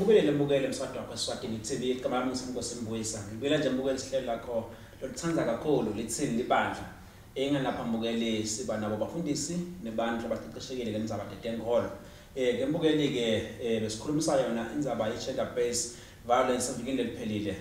Ubukele mbukele umswati wakho Eswatini TV, igama lami ngisemnkosi Mbuyisa. Ngibuyela nje mbukele sihlelo lakho loluthanda kakhulu lithini libandla. Engalapha mbukeli siba nabo bafundisi nebantu abaqeqeshekile ngendzaba tetenkholo. Ke mbukeli ke besikhulumisa yona indzaba ye-gender based violence evikini leliphelile.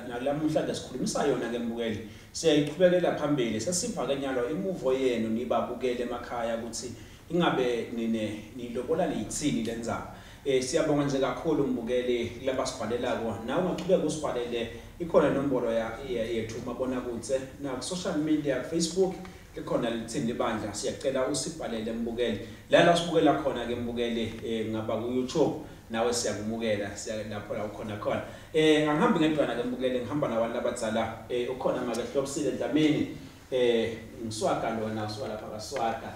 Nalamuhla ke sikhulumisa yona ke mbukeli. Siyayichubekela phambili sesipha ke nyalo imuvo yenu nibabukele emakhaya ukuthi ingabe nine nilobola liyithini lendzaba. Siyabonga nje kakhulu mbukeli kulaba sibhalelako. Nawe ungachubeka usibhalele, ikhona inombolo yethu mabonakudze na ku social media, Facebook likhona lithini libandla. Siyacela usibhalele mbukeli la sibukela khona ke mbukeli, ngaba ku YouTube nawe siyakumukela, siya lapho la ukhona khona. Angihambi ngedwana ke mbukeli, ngihamba nabantu abadzala. Ukhona make Hlobisile Dlamini, ngiswaga lona usuka lapha kaSwaga,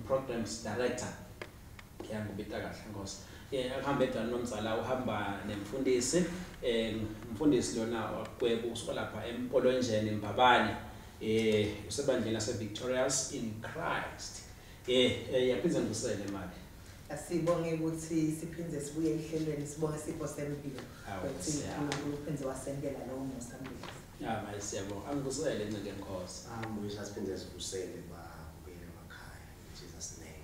programs director. Ngiyangubita kahle Nkosi. Akuhambe edwana nomzala, uhamba nemfundisi, umfundisi lona wagweba usuka lapha eMpolonjeni Mbabane, usebandleni lase Victorious in Christ. Yaphinza ngusele mali. Asibonge ukuthi siphindze sibuye ehlelweni, sibonge sipho sempilo. Awu, Ukuthi siyabonga. uNkulunkulu uphindze wasentela lowo musa Mbuyisa. Ya mayi siyabonga. Angusele nceke Nkosi. Mbuyisa, siphindze sivusele babukele emakhaya. In Jesus name.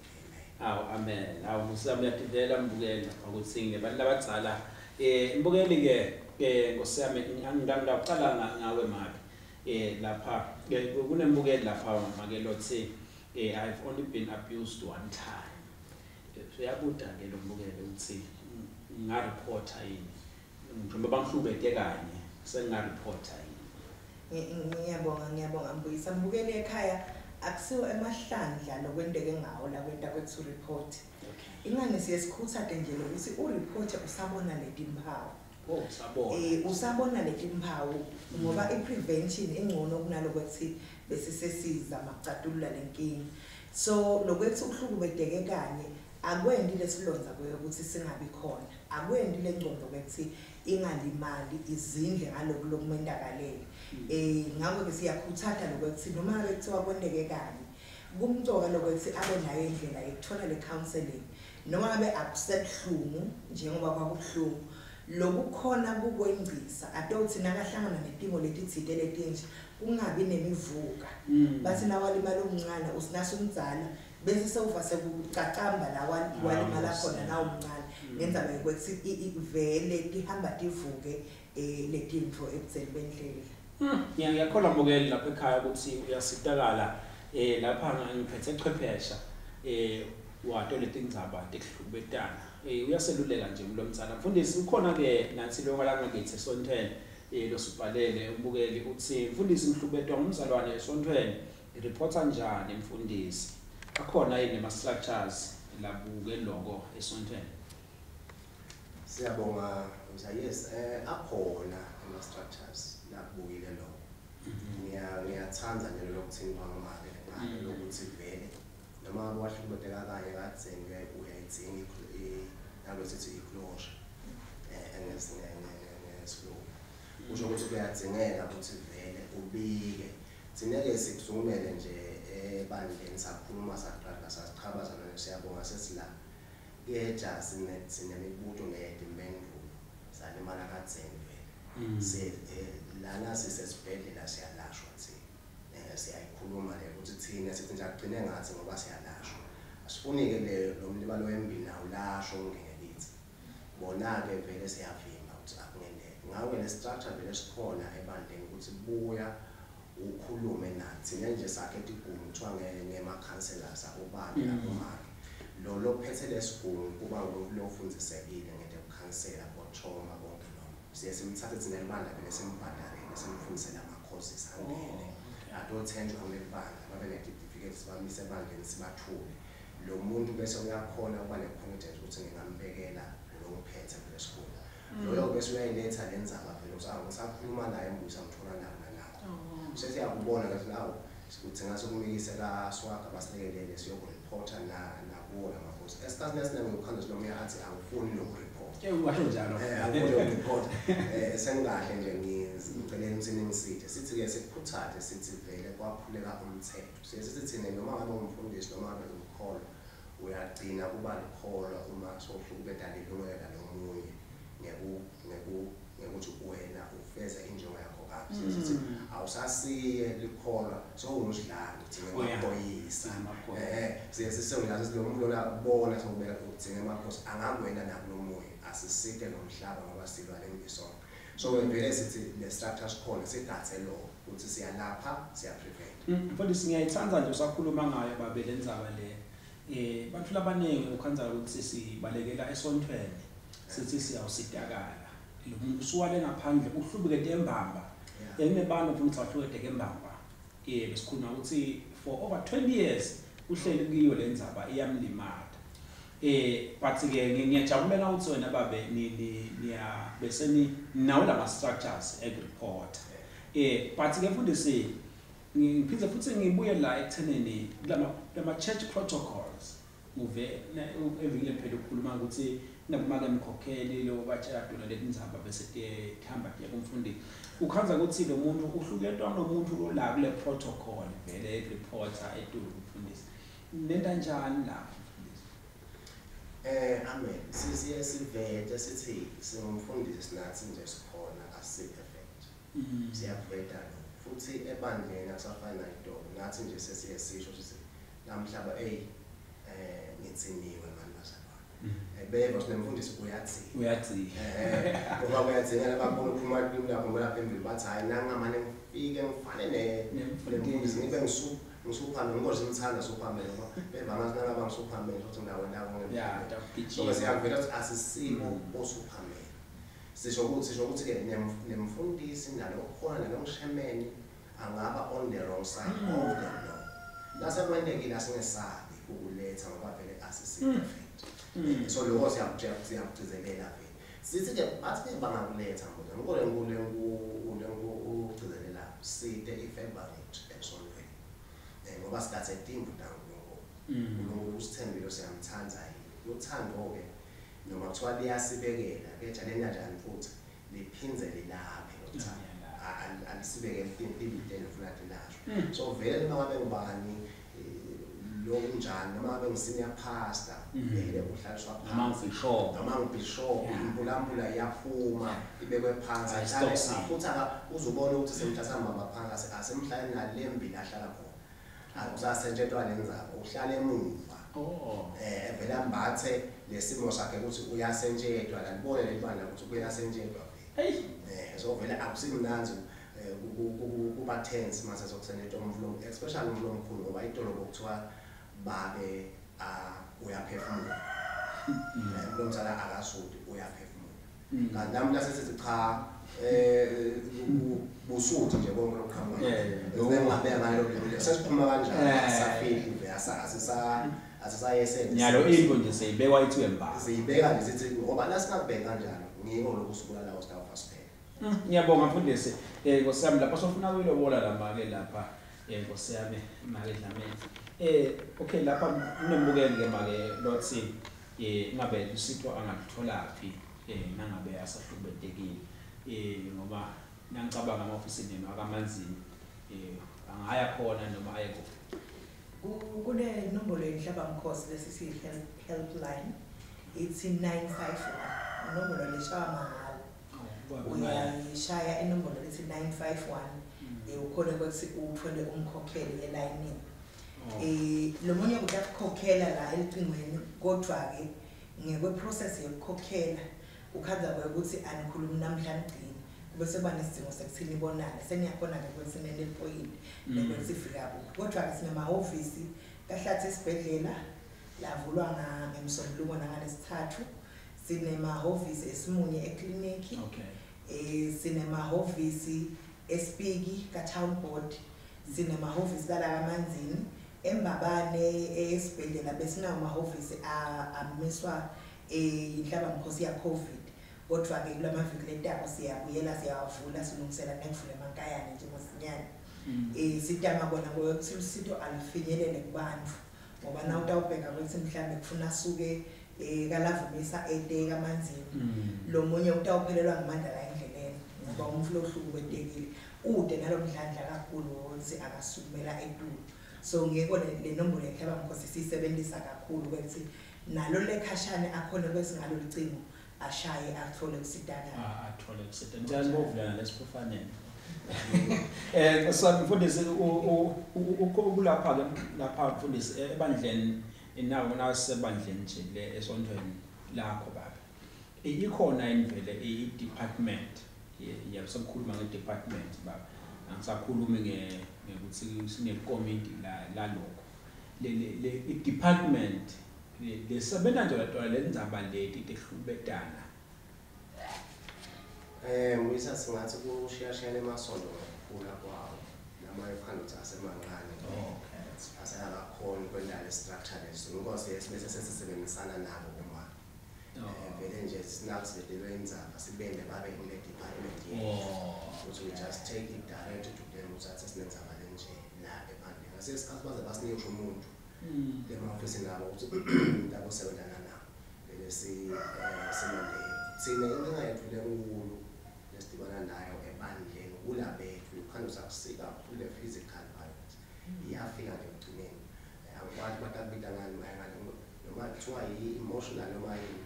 Amen. Awu amen. Awu Nkosi uyativela mbukeli ukuthi ngebantu labadzala. Mbukeli ke Nkosi yami ngingaqala ngawe make. Lapha kunembukeli lapha make lothi I've only been abused one time. Uyabuda ke lo mbukeli ukuthi ngareporta yini? Njengoba bangihlubete kanye sengareporta yini? Ngiyabonga, ngiyabonga Mbuyisa. Mbukeli ekhaya, akusiwo emahlandla lokwenteke ngawo la kwenta kwethu report. Ingani siye sikhuthate nje lokuthi ureport usabona letimpawu. Oh, usabona. Usabona letimpawu ngoba i-prevention ingcono kunalokuthi bese sesizama ukucatulula lenkinga. So lokwethi uhlukubeteke kanye akwendi lesilonza kuye ukuthi singabi khona. Akwendi lengcondo ukuthi ingalimali izindle ngalokhu lokumendakalele. Ngakho ke siyakhuthatha lokuthi noma ngabe kuthiwa kwenteke kanye kumcoka lokuthi abe nayo indlela yokuthola le counseling noma ngabe akusebuhlungu njengoba kwakubuhlungu lokukhona kukwengcisa atothi nakahlangana netimo letitsite letinje kungabi nemivuka. Bathi nawalimala omncane usinaso umdzala bese sewuva sekucacamba la walimala khona na umncane ngendzaba yokuthi vele tihamba tivuke letinto ekudzeni bendlela. Ngiyakholwa mbukeli lapha ekhaya ukuthi uyasitakala. Lapha ngiphethe chwephesha wato letindzaba tekuhlukubetana. Uyaseluleka nje kulomdzala. Mfundisi ukhona ke nathi lo ngakithi esontweni losibhalele umbukeli uthi mfundisi ngihlukubetwa ngumzalwane esontweni, reporta njani mfundisi? Akhona yini ama structures labuke lokho esontweni? Siyabonga Msa. Yes, akhona ama structures labukile lokho. Ngiyathanda nje lokuthintwa ngomake ngalo lokuthi vele noma ngabe wahlukubeteka kanye kadzeni uyayidzinga nalo sithi i-closure ngesilungu. Kusho ukuthi kuyadzingeka ukuthi vele ubike. Thina-ke sikusukumele nje ebandleni sakhuluma saqala sasichabaza nayo, siyabonga sesila. Kuyeja sinemibuto ney'timpendulo salimala kadzeni vele. Lana sisesibhedlela siyalashwa thina. Siyayikhuluma le ukuthi thina sithi nje akugcine ngathi ngoba siyalashwa. Asifuni-ke le lo mlimalo wembili nawo ulashwe ungene kithi. Bona-ke vele siyavimba ukuthi akungeneke. Ngakho-ke le structure vele sikhona ebandleni ukuthi buya ukhulume nathi. Thina nje sakhe tigungu kuthiwa ngema-councillors abobani nabomake. Lo lophethe lesigungu kuba ngumuntu lofundisekile ngento yokukhansela, bo-trauma konke lokho. Siye simthathe thina libandla vele simbhadalele simfundisele ama-courses angene. Atothenjwa kuleli bandla babe ne-certificate sibamise ebandleni sibathule. Lo muntu bese uyakhona ukuba ne-confidence ukuthi ngingambekela lo ngiphethe kulesigungu. Loyo bese uyayiletha le ndzaba vele ukuthi awu ngisakhuluma naye Mbuyisa ngithola naku nanaku. Sesiyakubona ke ukuthi awu ukuthi ngase kumikise kaSwaga basilekelele siyokureporta nakuwo lamakhosi. Esikhathini esiningi ukhandle silomuya athi angifuni nokureport. Washo njalo. Angifuni nokureport. Sengikahle nje ngicela ukuthi ningisithe. Sithi ke sikukhuthathe sithi vele kwaphuleka umthetho. Siye sithi thina noma ngabe umfundisi noma ngabe umkholo Uyagcina kuba likholwa uma sowuhlukubeta lilungelo lomunye ngekuthi wena ufeze injongo yakho kabi. Sithi awusasiye likholwa, sowungumdlali udzinga emaphoyisa. Siye sisengulazi lo muntu lona bona sokubeka udzinga emaphoyisa angakwena nakulomunye asisite lo mhlaba ngoba silwa lempi sonke. So vele sithi le structure sikhona sigathe lo ukuthi siyalapha, siya-prevent. Mfundisi, ngiyayithanda nje usakhuluma ngayo babe lendzaba le. Bantu labaningi ukhandza ukuthi sibalekela esontweni, sithi siyawusitakala. Lo muntu usuwale ngaphandle uhlubukete embamba. Kunebantu mfundisi abahlukete embamba. Besikhuluma ukuthi for over 20 years uhleli kuyo le ndzaba iyamlimata. But ke ngiyajabulela ukuthi wena babe ni niya bese ni nawo lama structures eku-report. But ke mfundisi, ngiphinde futhi ngibuye la ekutheneni kulama church protocols. Uve evikile phela ukukhuluma ukuthi nabomake mkhokheli lo batshela dona letindzaba bese tihamba tiye kumfundi. Ukhandza ukuthi lo muntu uhluketwa nomuntu lo la kule protocol vele reporter etulu kumfundisi. Nenta njani lapho mfundisi? Amen. Sisiye sivete sithi singumfundisi sinathi nje sikhona asi perfect. Siyakuveta lo. Futhi ebandleni akusafani nayitolo. Nathi nje sesiye sisho sithi namhlaba hey ngitsiniwe mani bazalwane. Beva sinemfundisi uyathini. Uyathini. Ngoba kuyadzinga lababona uphuma kulimi lakho lapha phambili bathi hayi nangamane ngifike ngifane nemfundisi ngibe ngisuphambili ngoba ngithanda suphambili ngoba beva ngathi nangaba ngisuphambili futhi ngawena konke. So siyakuvela ukuthi asisibo osuphambili. Sisho ukuthi ke nemfundisi nalokhona nalomshemeni angaba on the wrong side of the law. Nasekwentekile asingesabi ukuletha ngoba vele asisi perfect. So lokho siyakugcizelela vele. Sithi ke bathi ke bangakuletha mbuzo ngikole ngikugcizelela site i-favorite esontweni. Ngoba sigathe timvu taNkulunkulu. uNkulunkulu usithembile siyamthanda yini. Uthando ke noma kuthiwa liyasibekela ke lena njani futhi liphindze lilaphe lothando. Alisibeke libide lifuna tilashwe. So vele noma ngabe ngubani lo kunjani noma ngabe ngi-senior pastor vele uhlaliswa phansi noma ngibishop impulampula iyaphuma ibekwe phansi ahlale futhi uzubona ukuthi semthatha mama phansi asemhlale nalembili ahlala khona akusasetshentwa lenzaba uhlala emuva. Vele ambathe lesimo sakhe ukuthi uyasentshetwa lalibone lelibandla ukuthi kuyasentshetwa vele. So vele akusimnanzi kuba tense mase sokusenetwa umvulo, especially umvulo omkhulu ngoba itolo bokuthiwa babe uyaphefumula. Lo mzala akasudi uyaphefumula. Kanti nami lasithi cha busuthi nje konke lokuqhamuka. Ngingabeka ngalo lelo sesiphuma kanjani asafihli nje asisayesele. Nyalo into nje seyibekwa ithiwe mbala. Siyibeka nje sithi ngoba nasingakubheka kanjalo ngiko lokusubulala usitafa siphela. Ngiyabonga mfundisi. Nkosi yami lapha sofuna ukuyilobola la make lapha nkosi yami make Dlamini. Okay lapha kunembukeli ke make lothi ngabe usitho angatholaphi nangabe asahlukubetekile ngoba nangicabanga ama-ofisini yenu akamanzini angaya khona noma aye kuphi? Kune nombolo yenhlabamkhosi lesisi helpline ithi 951, inombolo leshaya mahhala. Uyayishaya inombolo lethi 951 ukhona ukuthi uthole umkhokheli elayinini. Lo munye utakukhokhela la elicingweni kodwa ke ngekwe process yokukhokhela ukhandza ukuthi anikhulumi namhla nigcine kube sekuba nesidingo sekuthi nibonane seniyakhona ke ukuthi nene point nekwethi fika kuphi. Kodwa ke sinemahhovisi kaHlathi esibhedlela lavulwa ngemsombuluko nangalesithathu, sinemahhovisi esimunye ekliniki, sinemahhovisi eSpiki ka town board, sinemahhovisi kala kaManzini eMbabane esibhedlela besinawo amahhovisi amiswa inhlabamkhosi ya COVID. Kodwa ke kulamaviki letako siyabuyela siyawavula silungisela nekuvula emankayane nje masinyane. Sitama kona ngokuthi usito alufinyelele kubantu ngoba na utawubheka ukuthi mhlambe kufuna suke kalavumisa ete kaManzini lo munye utawuphelelwa ngamandla la endleleni ngoba umfula ohlukubetekile ude nalomdlandla kakhulu ukuthi akasukumela etulu. So ngiko le nombolo yehlabamkhosi siyisebenzisa kakhulu ukuthi nalo lekhashane akhona kwesingalo licingo ashaye athole kusitakala. Athole kusitakala. Njani bovulana lesiphufane. So mfundisi ukulapha ke lapha mfundisi ebandleni nawo nasebandleni nje le esontweni lakho baba. Ikhona invele i-department yebo sekukhuluma nge-department baba. Angisakhulumi ngekuthi sinekomiti la lokho. Le i-department lesebenza nje latona lendzaba leti tehlubetana. Mbuyisa singathi kushiyashiyana emasonto ngokukhula kwawo namanye ukhanda ukuthi asemancane. Asengakakhoni kwendalo structure leso inkosi bese sesisebenzisana nabo kuma vele nje sinakusibedelwe indzaba sibende babe kule department yethu ukuthi we just take it direct to them ukuthi athi sinendzaba lenje la ebandleni. Ngase isikhathi baze basinike ngisho umuntu ema-ofisini abo ukuthi labo sebenzana nabo vele simande thina. Inkinga yethu lenkulu lesidibana nayo ebandleni kulabethu ukhanda usakusika kakhulu le physical violence iyafika nje ekugcineni. Angikwazi batakubita ngani mayengane noma kuthiwa yi-emotional noma yini,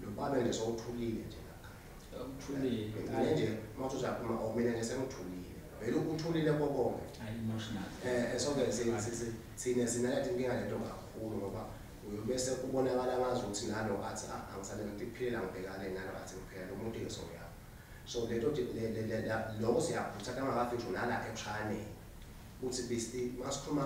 lo babe nje sowuthulile nje lakhaya. Uthulile. Mina nje uma uthi uyaphuma oh mina nje sengithulile vele, uthulile konke. Emotional. So-ke thina sinalethi inkinga lento kakhulu ngoba uyobese kubonakala ngazi ukuthi nalo athi ah angisale nto iphilela ngibhekane nalo athi ngiphila lo muntu ke soyapha. So lento lokho siyaphutha angakafiki ngisho nala ekushayaneni ukuthi bisi masikhuluma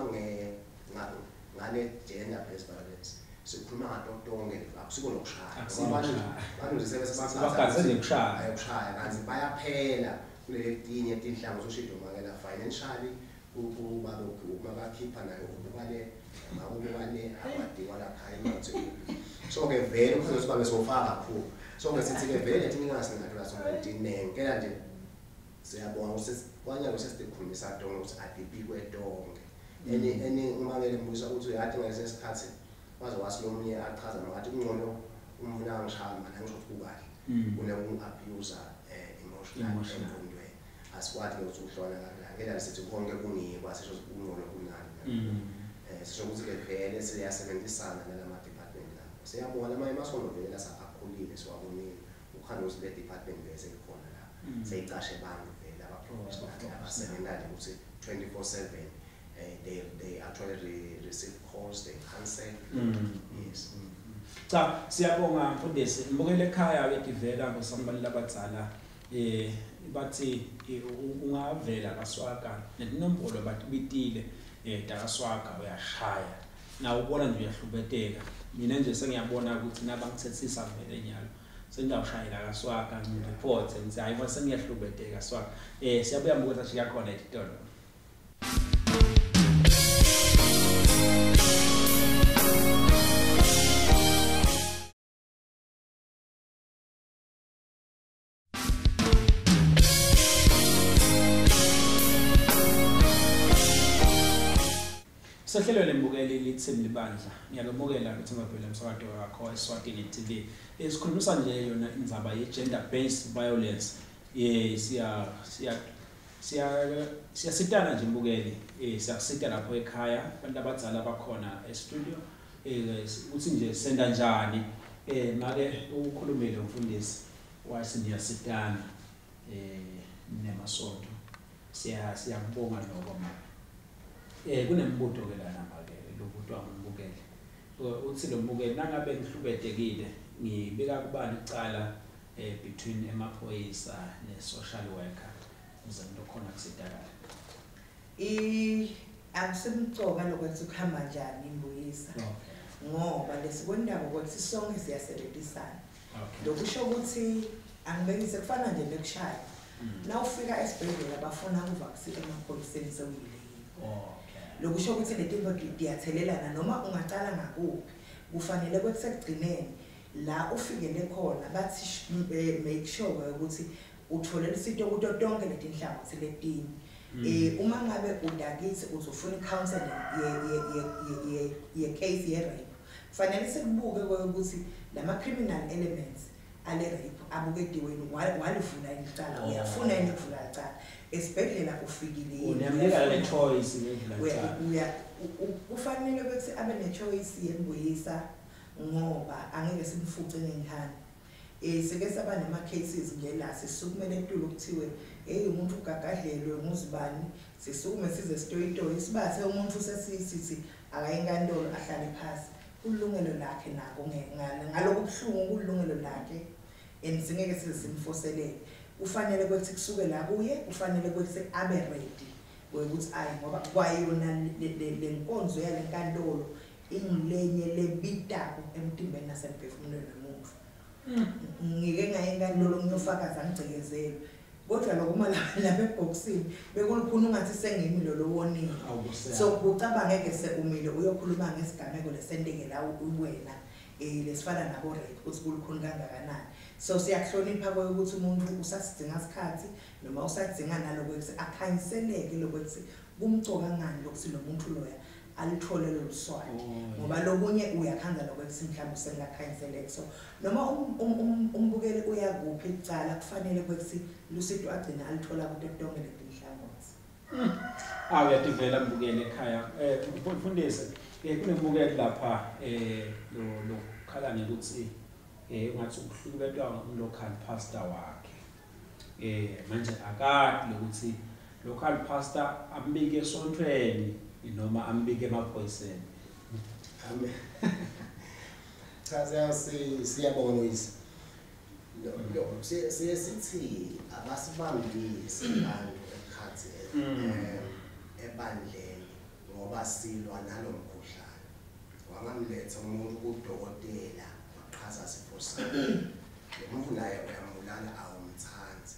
ngale gender based violence sikhuluma ngato tonke, akusiko nokushaya. Akusiko Ngoba abantu nokushaya. abantu nje sebese Sebagaze nje kushaya. Ayikushaya kanti bayaphela kuleli tinye tinhlango zoshido makela financially kuba lokhu mabakhipha nayo ubuka le makubuka le akwadiwa lapha imali. So ke vele kufanele sibabe sofaka kakhulu. So ke sithi ke vele lethi inkinga sinato la sonke tinenge kela nje siyabonga ukuthi kwanyalo sesikhulumisa tonke ukuthi adibikwe tonke eni umangele mbuyisa ukuthi uyathi ngalesinye isikhathi waze wathi lo munye achaza ngathi kungcono umuntu angishaya mana ngisho ukuthi kukahle kune-abuse emotional Emotional. Engqondweni asikwati ukuthi uhlona kanjani ngela sithi konke kungiko asisho ukuthi kungcono kunani. Sisho ukuthi ke vele siyasebenzisana nalama department lapho siyabonga lamanye amasonto vele akhulile siwabonile ukhanda ukuthi le department vele seyikhona la seyicashe abantu vele aba-professional abasebenza nje ukuthi 24/7 they actually receive calls, they cancel. Yes. Cha, siyabonga mfundisi. Mbukele ekhaya uyadivela ngosambaleli labadzala bathi ungavela kaSwaga nenombolo batibitile takaswaga uyashaya na ubona nje uyahlubeteka. Mina nje sengiyabona ukuthi nabangithethisa vele nyalo sengiyawushayela kaSwaga ngireport ngithi hayi mase sengiyahlubeteka Swaga. Siyabuya mbuka sashiya khona etitolo. Sehlelo lembukeli lithini libandla. Ngiyakwemukela Luthemba emsakato wakho eSwatini TV. Esikhulumisa nje yona indzaba ye gender based violence. Siya siyasitana nje mbukeli. Siyasita lapho ekhaya abantu abadzala bakhona e studio. Uthi nje senda njani? Make ukhulumile umfundisi wathi niyasitana nemasonto. Siyakubonga lokho mama. Kunembuto ke lana make lobutwa ngumbukeli. Uthi lo mbukeli nangabe ngihlubetekile ngibika kubani icala between emaphoyisa ne social worker ukuze into khona kusitakala. Akusemcoka lokho kuhamba njani imbuyisa ngoba lesikwendako ukuthi sonke siyasebenzisana. Lokusho ukuthi angibekise kufana nje nekushaya. Nawufika esibhedlela bafuna kuva kusika emaphoyiseni sewuyile yini. Lokusho ukuthi letinto tiyathelelana noma ungacala ngakuphi kufanele ukuthi sekugcineni la ufikele khona bathi make sure ukuthi uthole lisito kuto tonke letinhlangothi letinye. Uma ngabe udakithi uzofuna i-counseling ye case ye rape, kufanele sikubuke ukuthi lama criminal elements Ale rape abukediwe walivula icala, uyafuna yini ukuvula icala esibhedlela, ufikile yini? Unamnika le Uyafuna? Choice ngendlela icala. Kufanele ukuthi abe ne-choice yembuyisa, ngoba angeke simfuce ngenkhani. Sike saba nama-cases nje la sisukumele etulo, kuthiwe hey, umuntu ugagadlelwe nguzibani, sisukume size sitoyitoyi sibathe umuntu, sesisithi akaye enkantolo, ahlale phasi, kulungelo lakhe nako ngalokhu buhlungu, kulungelo lakhe and singeke size simfoselele. Kufanele ukuthi kusuke la kuye, kufanele ukuthi abe ready ukuthi ayi, ngoba kwayona le nkonzo yale nkantolo ingulenye lebitako emtimbeni nasemphefumulweni wemuntu. Ngike ngaye enkantolo ngiyofakaza, ngigcekezelwe, kodwa lokho uma lapha ebhokisini bekulukhuni, ungathi sengimi lo lowonile. Awukusela. So kucabange-ke seumile uyokhuluma ngesigameko lesenteke la wena, lesifana nabo rape, ukuthi kulukhuni kangakanani. So siyakuhlonipha ukuthi umuntu usasidinga isikhathi noma usadinga nalokuthi akhanyiseleke lokuthi kumcoka ngani lokuthi lo muntu loya alithole lolu swati, ngoba lokunye uyakhanza lokuthi mhlawumbe usengakhanyiseleki. So noma umbukeli uyakuphi icala, kufanele ukuthi lusito agcina alithola kuto tonke letinhlangothi. Ah, uyativela mbukeli ekhaya. Mfundisi, kunembukeli lapha lo khala ngekuthi ungathi ukuhlukubetwa local pastor wakhe. Manje akati lokuthi local pastor ambike esontweni noma ambike emaphoyiseni. Amen. Cha, siyabonga Moyise. Lo siye sithi abasibambisi abantu ekhathi ebandleni ngoba silwa nalomkhuhlane. Wangamletha umuntu kudokotela waqhaza sifo sakhe. Lo muntu naye uyambulala, awumthandi.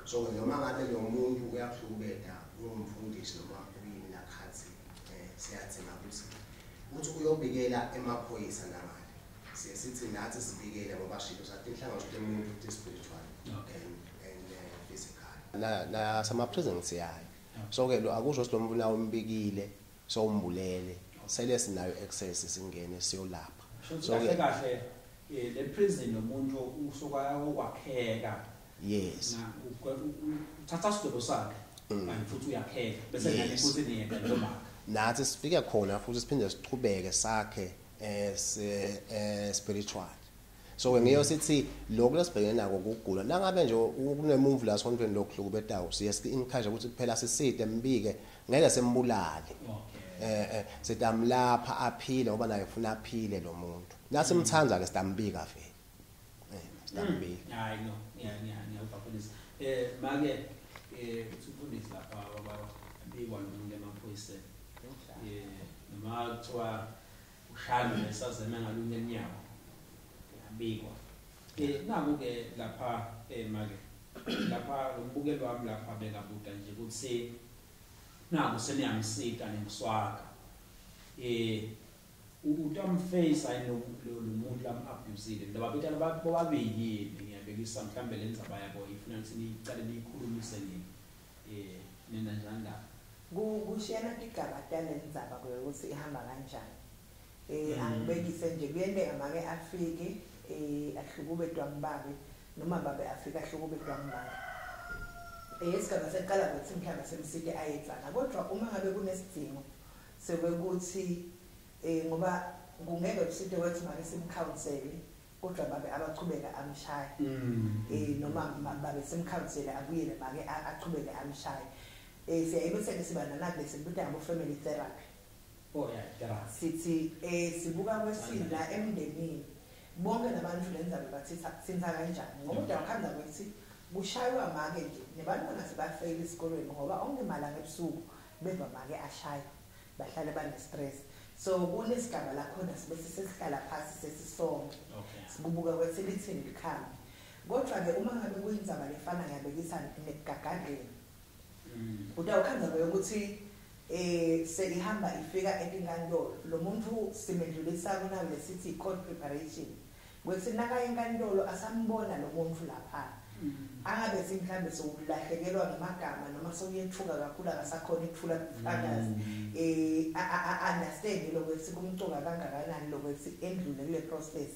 So noma ngabe lo muntu uyakuhlukubeta, ungumfundisi noma uyini lakhathi, siyadzinga ukuthi uyobikela emaphoyisa nangale. Siye sithi nathi sibikele ngoba shilo sathi inhlangano yomuntu ukuthi spiritual and physical. Na sama prison siyayo. So ke lo akusho ukuthi lo muntu nawo umbikile sowumbulele. Sele sinayo access singene siyolapha. So kahle kahle le prison nomuntu usuka ukwakheka. Yes. Na uthatha isigwebo sakhe kanti futhi uyakheka bese nani futhi niyenda noma Nathi sifike khona futhi siphinde sichubeke sakhe spiritual. So ke ngiyo sithi lokhu lesibhekene nako ukugula, nangabe nje kunemumvu la sontweni lokuhlukubetayo, siye si-encourage ukuthi kuphela siside mbike, ngeke sembulale. Sitamlapha aphile ngoba naye ufuna aphile lo muntu. Nasimthanda ke sitambika vele, sitambika. Hayi no, ngiya ngiya ngiyabafundisa. Make uthi umfundisi lapha baba abikwa nomuntu emaphoyiseni. Noma kuthiwa ushaya nesazeme ngalunye enyawo. Yabikwa. Naku ke lapha make lapha lo mbukeli wami lapha bekabuda nje ukuthi naku seniyamsita nemswaka. Utamface ayini lo muntu lam abusile ngoba betana bobabili, ngiyabekisa mhlambe le ndzaba yabo ifuna ukuthi niqale niyikhulumise nini, nina njani lapha? Kushiyana tigaba tale ndzaba ukuthi ihamba kanjani. Angibekise nje, kuyenteka make afike ahlukubetwa ngibabe noma babe afike ahlukubetwa ngimake. Isigaba seqala ukuthi mhlawumbe semsite ayedzana, kodwa uma ngabe kunesidingo sekwekuthi ngoba kungeke kusite wethi make simcounsel kodwa babe abachubeka amshaya, noma babe simcounsel abuyele make achubeke amshaya, siyaye bese siba nanakule sikubita ngabo family therapy. Oh yeah, therapy. Sithi sibuka kwesila emndenini bonke labantu lenzaba bathitha thinta kanjani, ngoba udawukhanza ukuthi kushaywa make nje nebantwana sebafeyila esikolweni ngoba onke malanga ebusuku beva make ashaya, bahlale bane-stress. So kunesigaba la khona sibese sesihlala phasi sesisonke, sikubuka kwethu lithini likhambi. Kodwa-ke uma ngabe kuyindzaba lefana, ngiyabekisa, nekugagadlela, utawukhanza ukuthi selihamba ifika etinkantolo, lo muntu simendlulisa kunayo lesithi court preparation, kwethi nakaya enkantolo asambona lo muntu lapha, angabe mhlambe sowulahlekelwa ngamagama noma sewuyethuka kakhulu, akasakhona ukuthula ubufakazi, understand lokuthi kumcoka kangakanani lokuthi endlule kule process.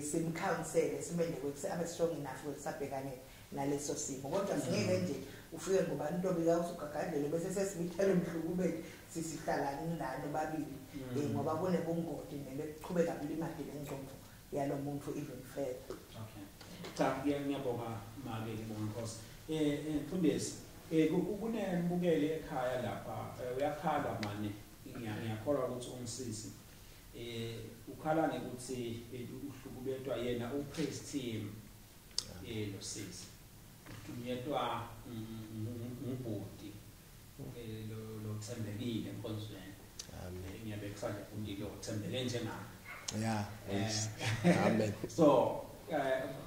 Simcounsele, simende ukuthi abe strong enough ukuthi sabhekane naleso simo, kodwa singeke nje ufike ngoba intombi ka usugagadlele bese sesibithela umhlukubeti, sisihlala ngilano babili, ngoba kunebungoti nebekuchubeka kulimade lengcondvo yalo muntu even further. Okay, cha, ngiyabonga make, ngibonga Nkosi. Mfundisi, kunembukeli ekhaya lapha, uyakhala mane, ngiyakholwa ukuthi ungisizi. Ukhala ngekuthi uhlukubetwa yena upraise team, lo sisi uhlukunyetwa ngubhuti lo thembekile enkonzweni. Amen. Ngiyabekisa nje undi lo thembeke njengami. Yeah. Amen. So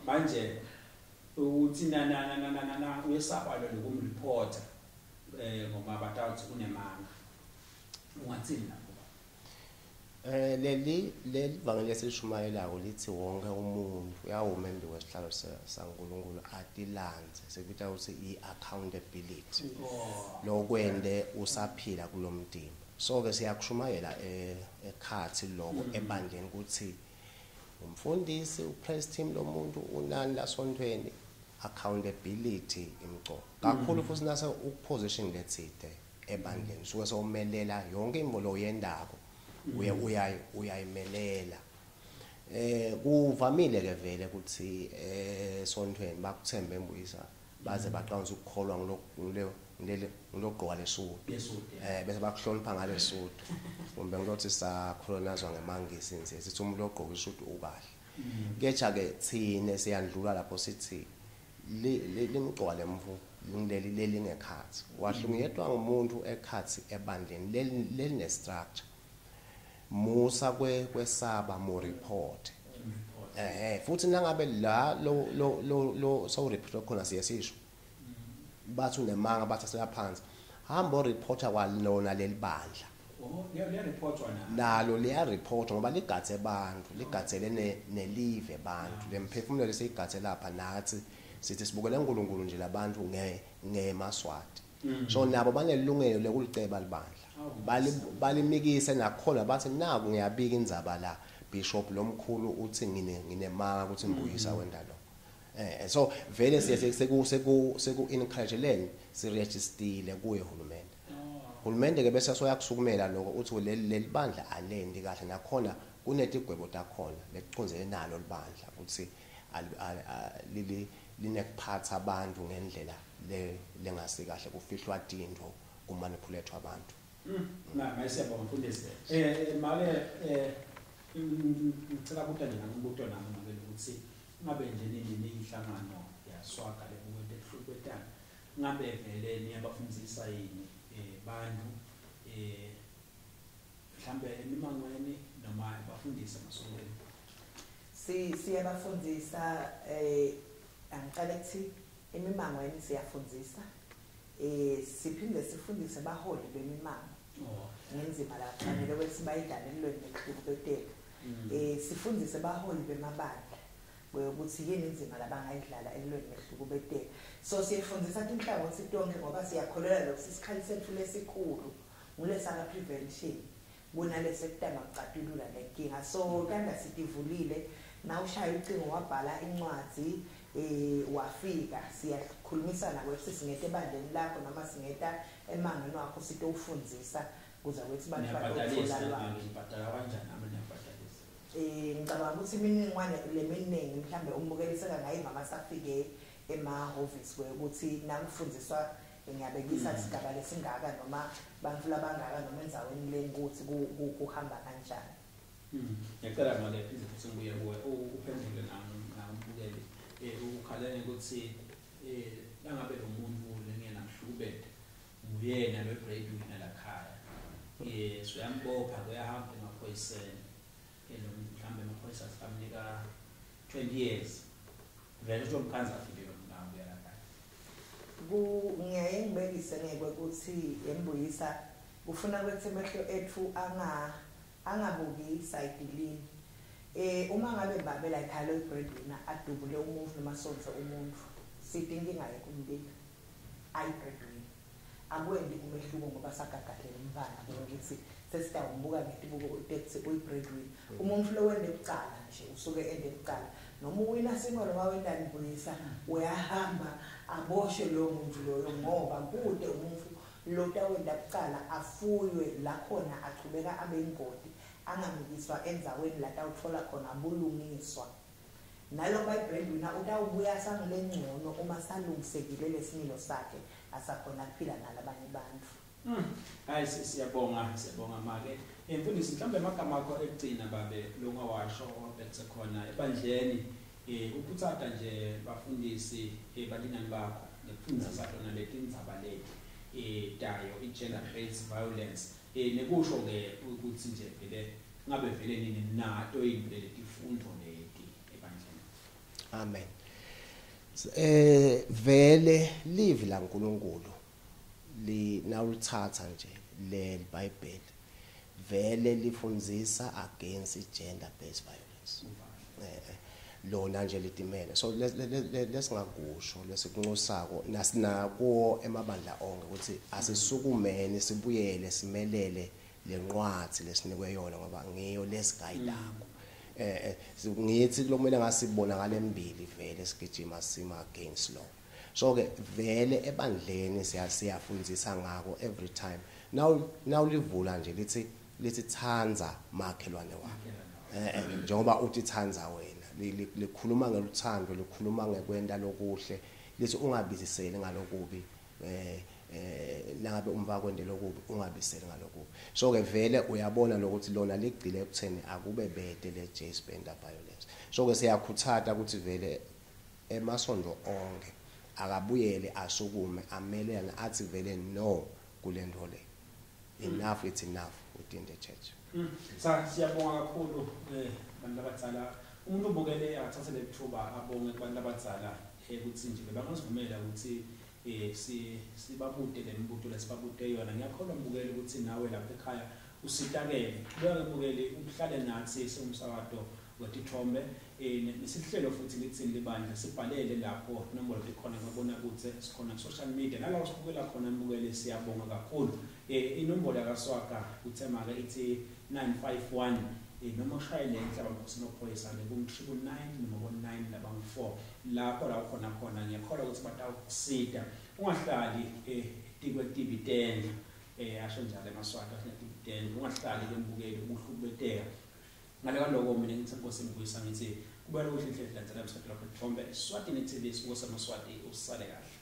manje uthi na na na na na na uyesaba lo lokumreporta ngoba batawuthi kunemanga. Ungathini lapho? Leli vangeli lesishumayelako lithi wonke umuntu uyawuma embi kwesihlalo saNkulunkulu atilandze, sekubita ukuthi i-accountability. Lokwende usaphila kulomtimba. So ke siyakushumayela ekhathi lokho ebandleni ukuthi umfundisi, upraise team, lo muntu unani lasontweni, accountability imco kakhulu, futhi nase ukuposition letsite ebandleni suke sowumelela yonke imvo lo yendako, uye uyayimelela. Kuvamile ke vele ukuthi esontweni bakuthembe embuyisa, baze baqansa ukukholwa ngilo ngilele ngilogqoka lesudu, bese bakuhlonipha ngalesudu, kumbe ngilothi sacolonizwa ngemangisi nje, sithi umuntu ogqoka isudu ukahle. Kepha ke thine siyandlula lapho, sithi limgcoka lemvu ngileli leli ngekhathi wahlungiyetwa ngumuntu ekhathi ebandleni leli ne structure, musa kwesaba, mu report. Futhi nangabe la lo lo lo lo so report khona, siye sisho bathi unemanga, bathi aseyaphansi, hamba reporta kwalona leli bandla. Oh, liya-reportwa na? Nalo liya-report ngoba ligadze abantu, ligadzele nelive bantu lemphefumulo lesiyigadze lapha. Nathi sithi sibukele uNkulunkulu nje labantu ngemaswati, so nabo banelungelo lokuliceba libandla. Balimikise nakhona, bathi naku ngiyabika indzaba la, bishop lomkhulu uthi nginemanga ukuthi mbuyisa wenda lo. So vele siye seku encourage leni, siregisterile kuye uhulumende. Uhulumende ke bese soyakusukumela lokho, uthi leli bandla alendi kahle, nakhona kunetigwebo takhona lekucondzene nalo libandla ukuthi lili linekuphatha abantu ngendlela le lengasikahle, kufihlwa tintfo, kumanipulate abantu. Na, maye siyabonga mfundisi. Make, ngicela ukubuta nje ngumbuto nami make, ukuthi ngabe nje nini niyinhlangano yaswaga lebukwente kuhlukubetana, ngabe vele niyabafundzisa yini bantu mhlambe emimangweni noma bafundise emasontweni? Siyabafundzisa. Angiqale kuthi emimangweni siyafundzisa, siphinde sifundise baholi bemimango ngenzima la kufanele ukuthi bayidlale elweni nekuhlukubeteka. Sifundise baholi bemabandla ukuthi yini inzima labangayidlala elweni nekuhlukubeteka. So siyafundisa tinhlangothi tonke ngoba siyakholelwa lokhu isikhathi sethu lesikhulu ngulesaka prevention kunalese kutama kucatulula lenkinga. So kanda sitivulile, nawushaya ucingo, wabhala incwadzi, wafika, siyakhulumisana kwethu, singete ebandleni lakho noma singeta emangweni wakho, sitowufundzisa kuze kwethu bantu Niyabhadalisa? batothola lwati. Make, nibhadala kanjani nami, niyabhadalisa? Ngicabanga ukuthi imininingwane leminingi mhlambe umbukeli sekangayiva masafike emahhovisi, ukuthi nakufundziswa ngiyabekisa isigaba lesingaka noma bantfu labangaka noma endzaweni lenkuthi kuhamba kanjani. Ngiyacela make, phinde futhi ngibuye kuwe, uphendule nangibukeli. Ukhalele ukuthi nangabe lo muntu lengena mhlukubete nguyena lo breadwinner lakhaya. So uyambopha, kuyahamba emaphoyiseni. Lo mhlambe amaphoyisa asamnika 20 years. Vele uzomkhanza afike lo muntu abuya lakhaya. Ku ngiyaye ngibekise ngeke ukuthi embuyisa kufuna kwethu emehlo ethu angabuki side lini. Uma ngabe babe la ekhaya lo breadwinner adubule umuntu noma sonse umuntu, sithi inkinga yekumbika ayi breadwinner, akwendi umehluko ngoba sagagadlela umntwana ukuthi Sesitawumbuka ngetibuko tekutsi uyi-breadwinner. Umuntu lo wende kucala nje usuke ende kucala, noma uwina singo noma wendani Mbuyisa, uyahamba aboshwe loyo muntu loyo, ngoba kude umuntu lotawenda kucala afuywe la khona achubeka abe ingoti, angamikiswa endzaweni la tawutfola khona bulungiswa. Naloba i-breadwinner utawubuya sangile ngcono uma salungisekile lesimilo sakhe, asakhona kuphila nalabanye bantfu. Hayi, siyabonga, siyabonga make. Mfundisi, mhlawumbe amagama akho ekugcina babe longawasho wabhekise khona ebandleni, ukhutsata nje bafundisi, balingani bakho ngekufundzisa tona letindzaba leti tayo i-gender based violence, nekusho ke ukuthi nje vele ngabe vele nini nato yini vele letifundo leti ebandleni? Amen. Vele livi laNkulunkulu li nawulithatha nje le biBhayibheli vele lifundzisa against gender based violence. Lona nje litimele. So lesingakusho lesikunxusako nasinakuwo emabandla onke ukuthi asisukumeni sibuyele simelele lencwadzi lesinikwe yona, ngoba ngiyo lesigayidako. Ngithi lokumele ngasibonakala embili vele sigijima sima against law. So ke vele ebandleni siyafundzisa ngako every time. Now livula nje lithi thandza makhelwane wakho njengoba uthi thandza wena. Likhuluma ngeluthando, likhuluma ngekwenta lokuhle, lithi ungabiziseli ngalokubi, nangabe umva kwente lokubi ungabiseli ngalokubi. So ke vele uyabona lokuthi lona ligcile ekutheni akube bede le gender violence. So ke siyakhuthata ukuthi vele emasondo onke akabuyele asukume amelene athi vele no kulento le. Enough, it's enough within the church. Sa siyabonga kakhulu bantu abadzala. Umuntu ubukele akathathe lethuba abonge kubantu abadzala ukuthi nje bangazivumela ukuthi sibabude lemibuto lesibabude yona. Ngiyakholwa mbukeli ukuthi nawe lapha ekhaya usitakele. Qhubeka mbukeli uhlale nathi singumsakato wetithombe, nesihlelo futhi litsini libandla. Sibhalele lapho inombolo tikhona ngabona ukuthi sikhona ku social media nala usibukela khona mbukeli. Siyabonga kakhulu. Inombolo yakaswaga uthema ke ithi 951, noma ushayele inhlaba maphoyisa ku 999 noma ku 9 labangu 4 lapho la ukhona khona. Ngiyakholwa ukuthi batawukusita. Ungahlali tikwe tibi tendla, asho njalo emaswati athi tibi tendla. Ungahlali ke mbukeli ubuhlukubeteka. Ngale kwaloko mina ngithi Nkosi Mbuyisa, ngithi kubeka kuhle inhlelo landzela emsakatweni wakho Tithombe Eswatini TV, sibuko samaswati. Usale kahle.